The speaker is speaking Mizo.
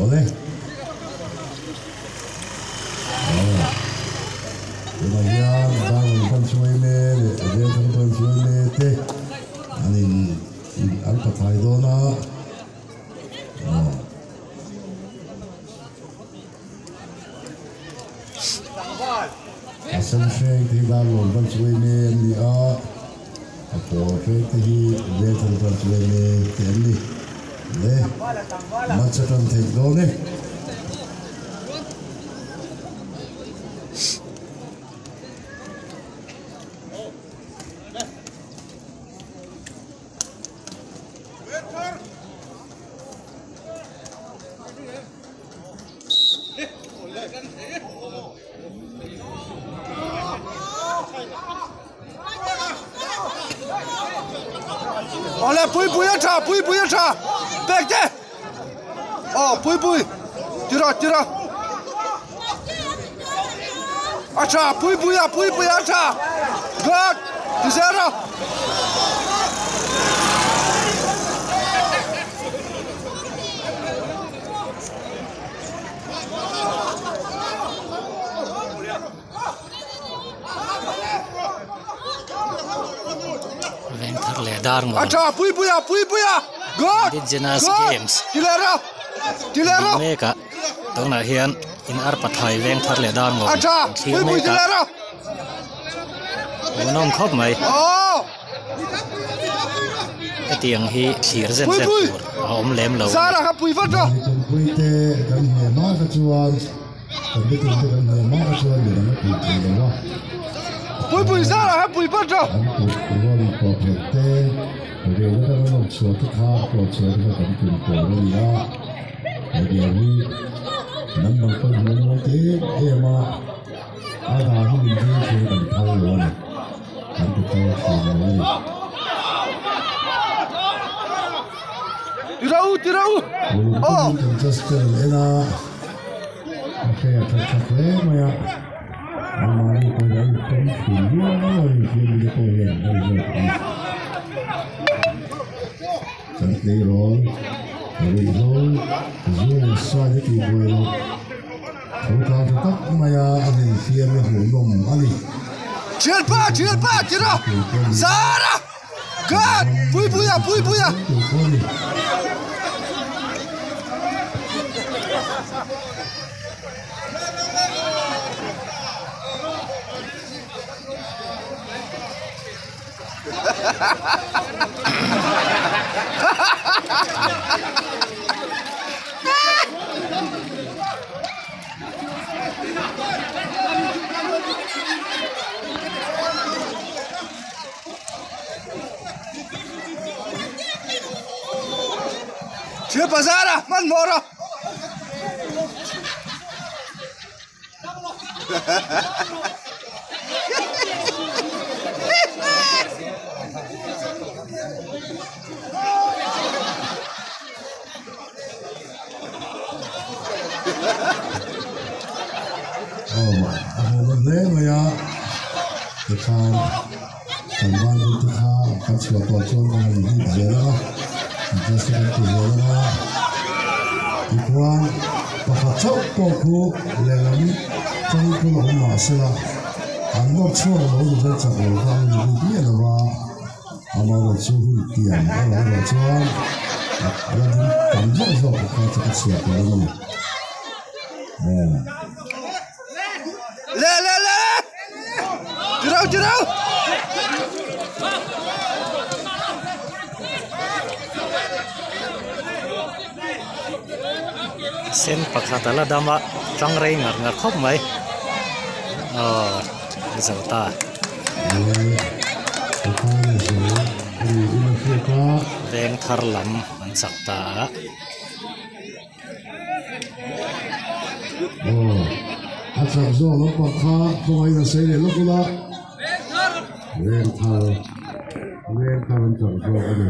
Awle. Aw. Tunah hian Darlawn Branch yma leh Vengthar Branch yma te an in an pathai dawn a. Aw. A sen hreng te hi Darlawn Branch yma an ni a, a pawl hreng te hi Vengthar Branch yma te an ni. Le, match a tan theih dawn e. Awle pui pui a tha pui pui a tha pek te aw pui pui tira tira a tha pui pui a pui pui a tha good ti zel rawh. Veng thar leh dar maw Indigenous Games tih mek ah tunah hian in arpa thai veng thar leh dar maw an thlir mek a hmuhnawm khawp mai hetiang hi thlir zet zet tur a awm lem lo a ni. Kan bitum te kan hne hma kha chuan midang a tih theih lo a. Puipui zara he pui pat rawh. An kut rawn tawp leh te, rel atanga nawr chhuah te kha a tawp chhuah te kha kan tum tur a ni a. Hetiang hi hnam dang pawhin an ngawi te em em a, a dan hi min dil thin a kan phal lo a ni. Kan ti phal thin lo a ni. Tira u, tira u. Uluk takin kan Justin an en a. A hre a that tha hle mai a, anmahni pawhin an inpawm thin viau a ni tih mite pawh hian an en zawk a ni. Kan tleirawl ruihhlo zu leh sai te tih buai loh tho tlang tha tak mai a a infiam hi a hmuhnawm a ni. Thianpa thianpa tira Zara God Puipuia Puipuia. Thil bazar a hmanhmawh rawh. Aw a hmuhnawm hle mai a tikhan kan van te kha kan chhuah tawh chuan kan han hip zel ang a just kan ti zel ang a tichuan pakhat chauh pawh khu lehlam tang pawn a awm mah sela an nawr chhuak lo ni chuan chak lo kha an ni bik miah lo va. Amaherawhchu hun pian a lo erawh chuan a la ding tam zawk zawk bawk kha chu ka chhiar tur a ni. Le le le! Tirau tirau! Sen pakhat a la dam a, tang rei ngar ngar khawp mai. Aw, a zo ta. Veng thar lam an chak ta a. A chak zawk lampang kha kawngaiin a sei leh lawk ula. Veng thar, veng thar an chak zawk a ni.